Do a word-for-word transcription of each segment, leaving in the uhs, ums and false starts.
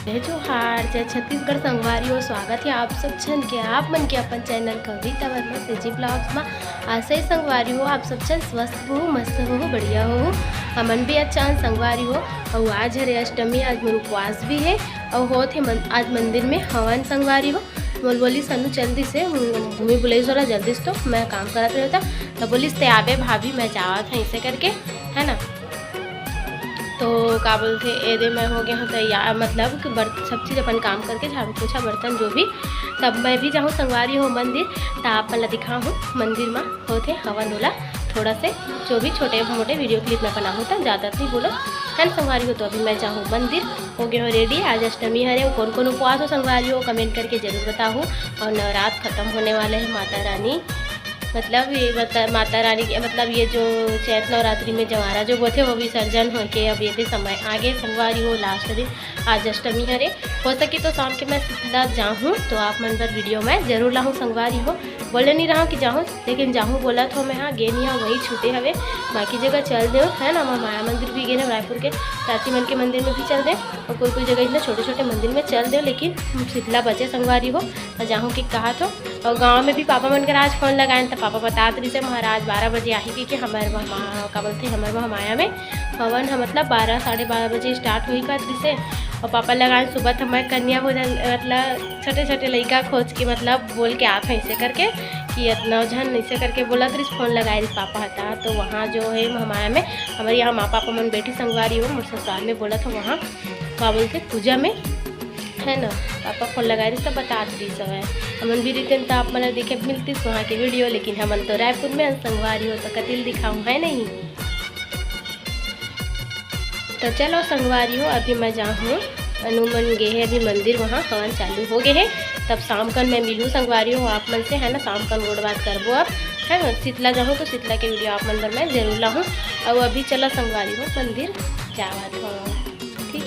जय जोहार, जय छत्तीसगढ़ संगवारी हो। स्वागत हे आप सब झन के, आप मन के अपन चैनल कविता वर्मा CG Vlogs मा। आशा हे संगवारी हो, आप सब झन स्वस्थ हो, मस्त हो, बढ़िया हो। हमन भी अच्छा हन संगवारी हो। अउ आज हरे अष्टमी, आज मोर उपवास भी हे। अउ होत हे मन-, आज मंदिर में हवन संगवारी हो। मोल बोलिस सन्नू चल दिस हे, भूमि बुलाइस ओला जल्दी से, तो मैं काम करत रहता। तो बोलिस, "ते आबे भाभी, मैं जावत हूँ," ऐसे करके, है ना। तो का बोलथे, एदे मैं हो गया हूँ तैयार, मतलब कि बर-, सब चीज़ अपन काम करके, झाड़ू पोछा बर्तन जो भी, तब मैं भी जाहूँ संगवारी हो मंदिर, त आप मन ला दिखाहूँ मंदिर मा होथे हवन ओला, थोड़ा से जो भी छोटे मोटे video clip में बनाहूँ, त ज़्यादा नहीं बोलो, है ना संगवारी हो। तो अभी मैं जाहूँ मंदिर, हो गया हूँ ready। आज अष्टमी हरे, कौन कौन उपवास हो संगवारी हो, comment करके जरूर बताहूँ। और नवरात्र खत्म होने वाले हैं, माता रानी मतलब ये बता-, माता रानी के, मतलब ये जो चैत नवरात्रि में जवारा जो बोथे, वो विसर्जन होके अब ये दे समय आगे संगवारी हो, last दिन आज अष्टमी हरे। हो सके तो शाम के मैं सीधा जाहूँ, तो आप मन बर video मैं जरूर लाहूँ संगवारी हो। बोले नहीं रहा कि जाहूँ, लेकिन जाहूँ बोला तो मैं, हाँ, गे नहीं हाँ, वही छूटे हवे, बाकी जगह चल देव, है ना, वहाँ माया मंदिर भी गे ने रायपुर के, चाची मन के मंदिर में भी चल देव, और कोई कोई जगह इतना छोटे छोटे मंदिर में चल देव, लेकिन शीतला बचे संगवारी हो, और जाहूँ कि कहा तो। और गाँव में भी पापा मन कर आज फोन लगाएन, त पापा बतात रहिसे, "महाराज बारह बजे आही," कि, कि हमर वहाँ, का बोलथे, हमर वहाँ माया में हवन ह, मतलब बारह, साढ़े बारह बजे start होही कहत रहिसे। और पापा लगाएन सुबह, त मैं कन्या भोजन, मतलब छोटे छोटे लइका खोज के, मतलब बोल के आत हूँ ऐसे करके, कि इतना झन ऐसे करके बोलत रहिस, फोन लगाए रहिस पापा ह। त तो वहाँ जो है माया में, हमारे यहाँ माँ पापा मन बैठी संगवारी हो, मोर ससुराल में बोलत हो वहाँ, का बोलथे, पूजा में है ना, पापा फोन लगाए रहिस त बतात रहिस हवय। हमन भी रहितेन त आप मन ल देखे मिलतिस वहाँ के video, लेकिन हमन तो रायपुर में हन संगवारी हो, त कतिल दिखाऊँ, है नहीं? त चलो संगवारी हो, अभी मैं जाहूँ, अनु मन गे हे अभी मंदिर, वहाँ हवन चालू हो गए हे। तब शाम कन मैं मिलूँ संगवारी हो आप मन से, है ना, शाम कन गोठ बात करबो अब, है ना। शीतला जाहूँ तो शीतला के video आप मन बर मैं जरूर लाहूँ। अउ अभी चला संगवारी हो मंदिर जावत हो। ठीक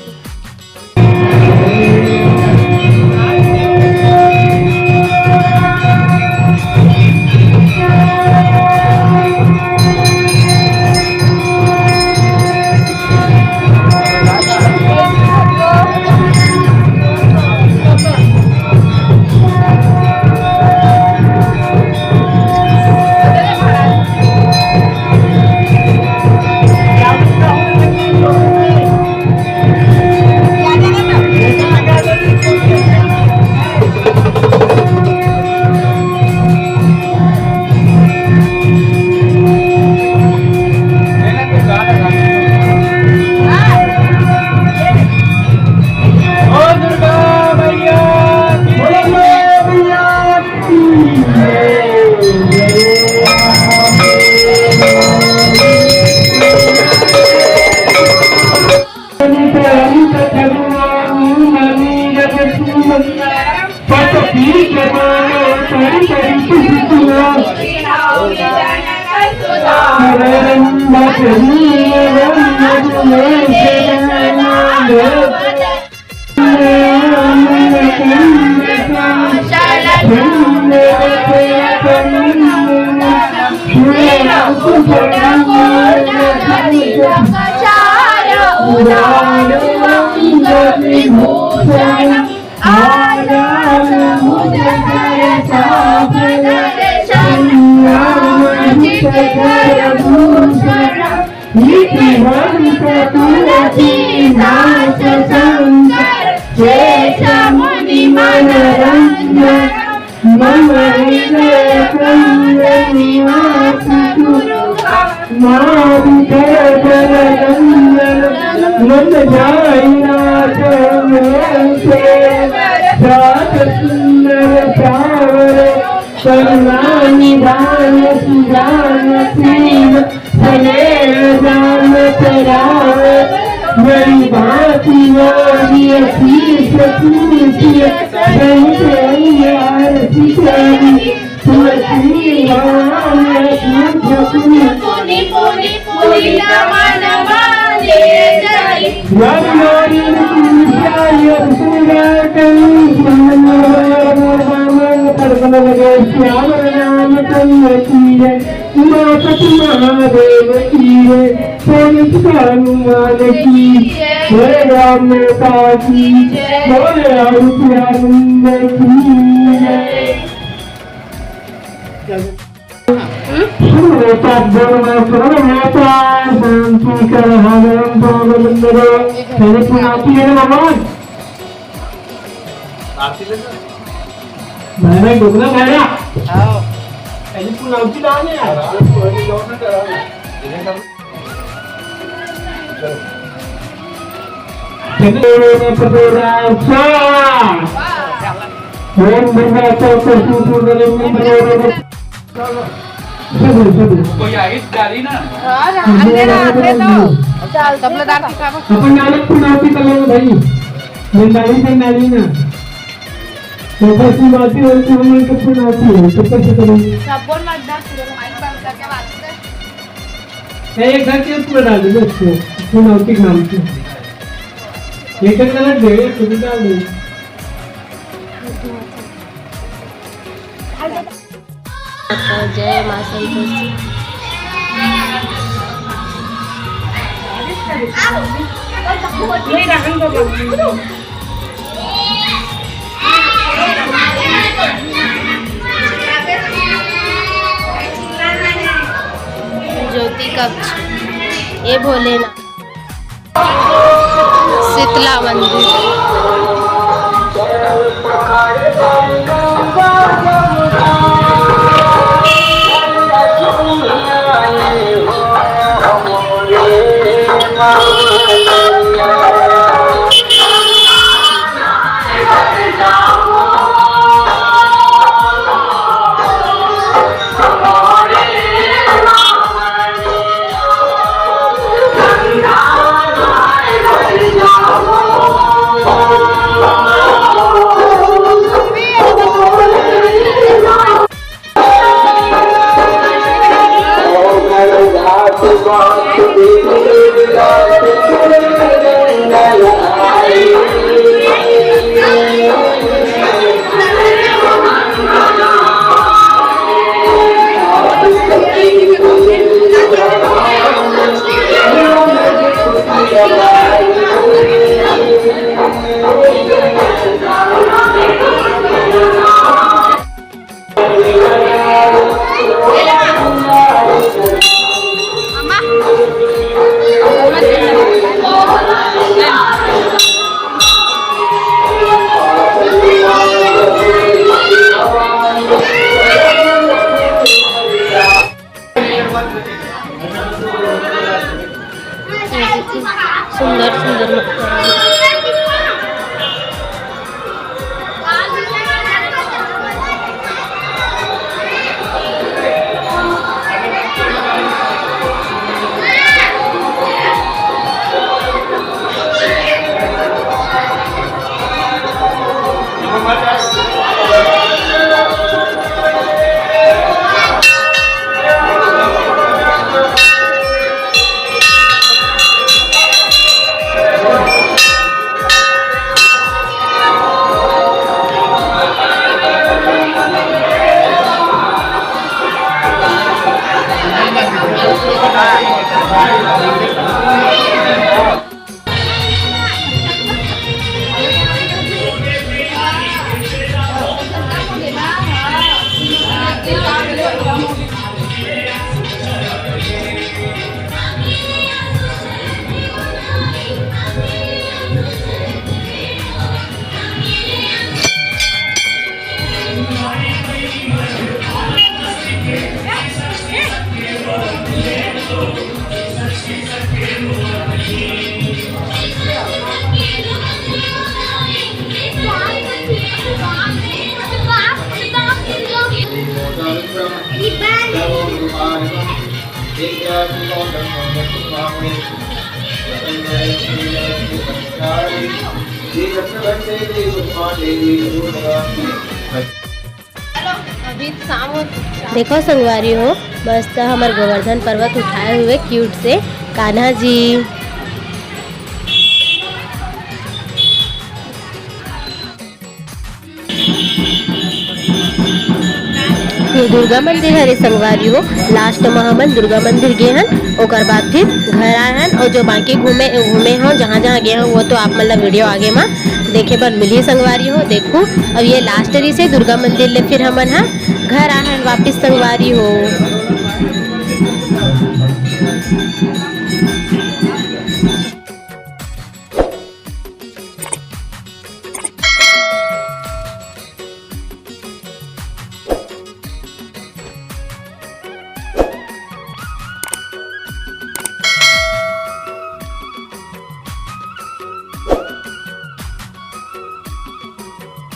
है। माता महादेव की जय, पुलिस का हनुमान की जय, राम माता की जय, बोले आरुषि आनंद की जय। सुनो तब बोल माता, शांति कर हरम पावन करो। पहले पुनाती है ना भगवान। आरती ले ना। भाई, भाई, डोकरा भाई ना। हाँ। पहले पुनाती ला ने यार। चलो। ओम दुर्गा चौक पर सूत्र करेंगे। कोई आई गाड़ी ना। हाँ, हाँ, अंधेरा आते तो। चल, सब लोग आरती खावा। अपन नालक पुनाती कर लो भाई। बंडाली, बंडाली ना। तो बस ये बात है, और कौन है तो पुनाती है, तो कैसे करेंगे? सब बोल मत दस, पूरे माइक बंद करके बात कर। नहीं, एक घर के पूरा डाल दो, इसको, पुनाती नाम से। एक घर अलग दे, एक खुद डाल दो। जय माँ संतोषी। ज्योति कक्ष, ए भोलेनाथ। शीतला मंदिर। सुंदर सुंदर मक्का। अभी शाम हो चुकी है। देखो संगवारी हो, मस्त हमर गोवर्धन पर्वत उठाए हुए क्यूट से कान्हा जी। ये दुर्गा मंदिर हरे संगवारी हो, लास्ट म हमन दुर्गा मंदिर गे हन, ओकर बाद फिर घर आए हन। और जो बाकी घूमे घूमे हो, जहाँ जहाँ गे हो, वो तो आप मन ला वीडियो आगे म देखे बर मिलही संगवारी हो। देखू, अब ये लास्ट रिहिसे दुर्गा मंदिर ले फिर हमन ह घर आए हन वापिस संगवारी हो।